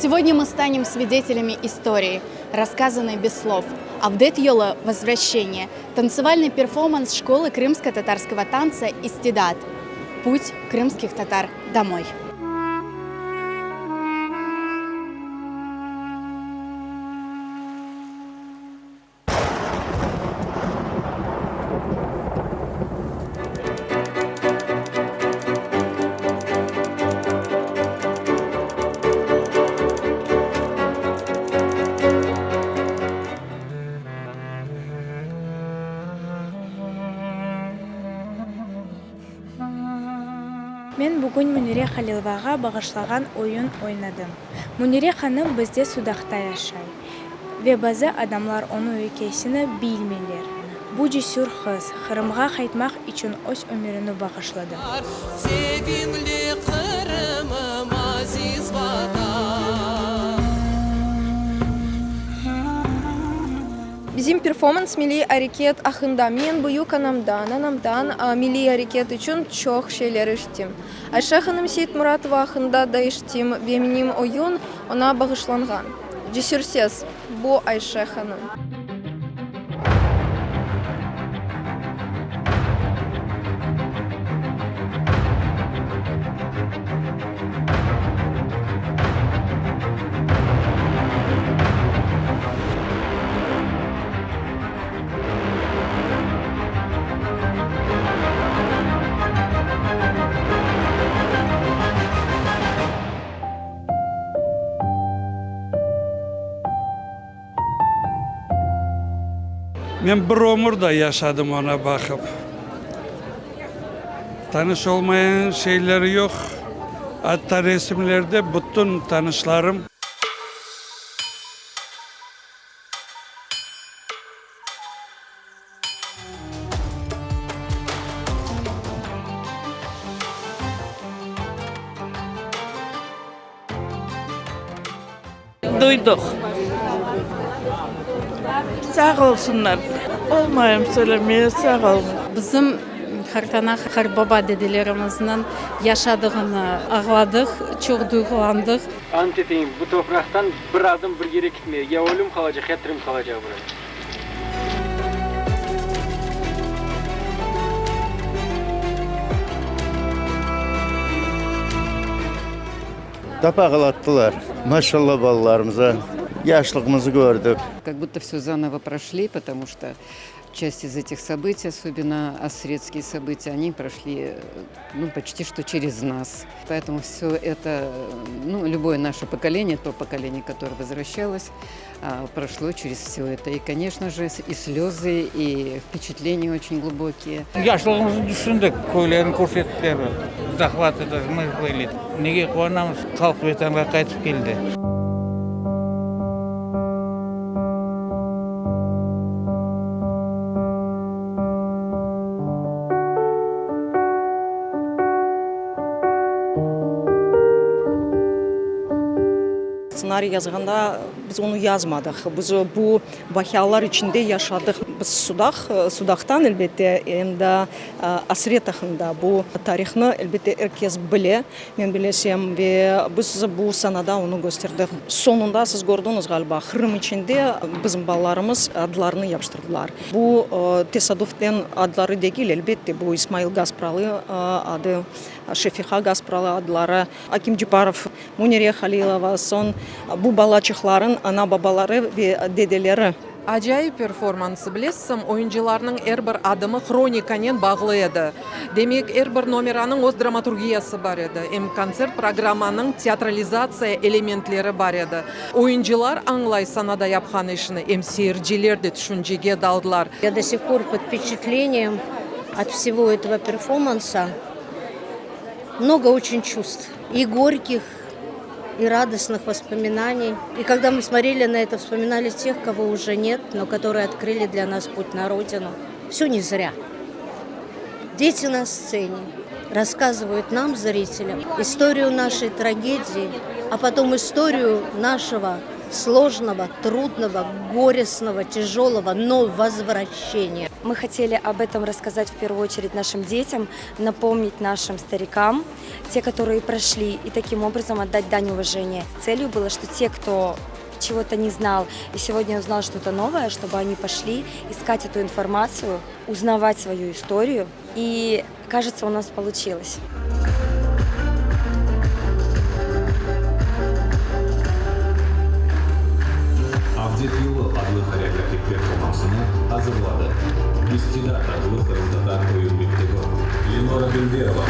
Сегодня мы станем свидетелями истории, рассказанной без слов. Авдет Йола «Возвращение» – танцевальный перформанс школы крымско-татарского танца «Истидат». Путь крымских татар домой. Men bugün Münire Halilovağa bağışlağan oyun oynadım. Münire hanım bizde Sudaqta yaşay ve bazı adamlar onıñ ikâyesini bilmeyler. Bu cesür qız, Qırımğa qaytmaq içün öz ömürini bağışladı. Sevimli Qırımım, aziz Vatan. Bizim performans milliy areket aqqında. Men büyükanamdan, anamdan milliy areket içün çoq şeyler eşittim. Ayşe hanım Seytmuratova aqqında da eşittim ve menim oyun oña bağışlanğan. Cesür ses, bu Ayşe hanım. Men bir ömür da yaşadım oña baqıp. Tanış olmayan şeyler yoq, atta resimlerde bütün tanışlarım. Duydıq. Sağ olsunlar. Olmayım söylemeye, sağ olun. Bizim qartana, qartbaba dedelerimizniñ yaşadığını ağladıq, çoq duyğulandıq. Ant eteyim, bu topraqtan bir adım bir yere kitmey, ya ölüm qalacaq, ya tirim qalacaq buraya. Tap ağlattılar. Maşallah balalarımıza. Yaşlığımızı kördik. Как будто все заново прошли, потому что часть из этих событий, особенно асретские события, они прошли ну, почти что через нас. Поэтому все это, ну, любое наше поколение, то поколение, которое возвращалось, прошло через все это. И, конечно же, и слезы, и впечатления очень глубокие. Yaşlığımıznı tüşündik, köylerni körsettiler, захваты мы были. Nege quvanamız, halq Vetanğa qaytıp keldi. Stsenariy yazğanda biz onı yazmadıq. Biz bu vaqialar içinde yaşadıq. Biz Sudaq, Sudaqtan, elbette, em de asret aqqında bu tarihnı, elbette, er kes bile, men bilesem, ve biz bu sanada onı kösterdik. Soñunda siz kördiñiz, ğaliba, Qırım içinde bizim balalarımız adlarını yapıştırdılar. Bu tesaduften adları degil, elbette, bu İsmail Gaspralı adı, Şefiqa Gaspralı adları, Akim Ceparov, Münire Halilova, soñ bu balaçıqlarıñ ana-babaları ve dedeleri. Acayip performans, bilesiñ, oyuncılarnıñ er bir adımı hronikanen bağlı edi. Demek, er bir nomeranıñ öz dramaturgiyası bar edi, em kontsert programmanıñ teatralizatsiya elementleri bar edi. Oyuncılar añlay sanada yapqan işini, em seyirciler de tüşüncege daldılar. Ya do sih por pod vpečatleniyem ot vsego etого performansa. Mnogo oçen çuvstv, i gorkih, i radostnih vospominaniy. I kogda mı smoreli na eto, vspominali teh, kogo uje net, no kotorıye otkrıli dlâ nas put na Rodinu. Vsö ne zrâ. Deti na stsene rasskazyvayut nam, zritelyam, istoriyu našey tragedii, a potom istoriyu našego slojnogo, trudnogo, gorestnogo, tâjologo, no vozvraşçeniya. Мы хотели об этом рассказать в первую очередь нашим детям, напомнить нашим старикам, те, которые прошли, и таким образом отдать дань уважения. Целью было, что те, кто чего-то не знал и сегодня узнал что-то новое, чтобы они пошли искать эту информацию, узнавать свою историю. И, кажется, у нас получилось. Avdet yolu adlı horeografik performansını azırladı. İstidat adlı qırımtatar oyun mektebi. Lenora Dülberova.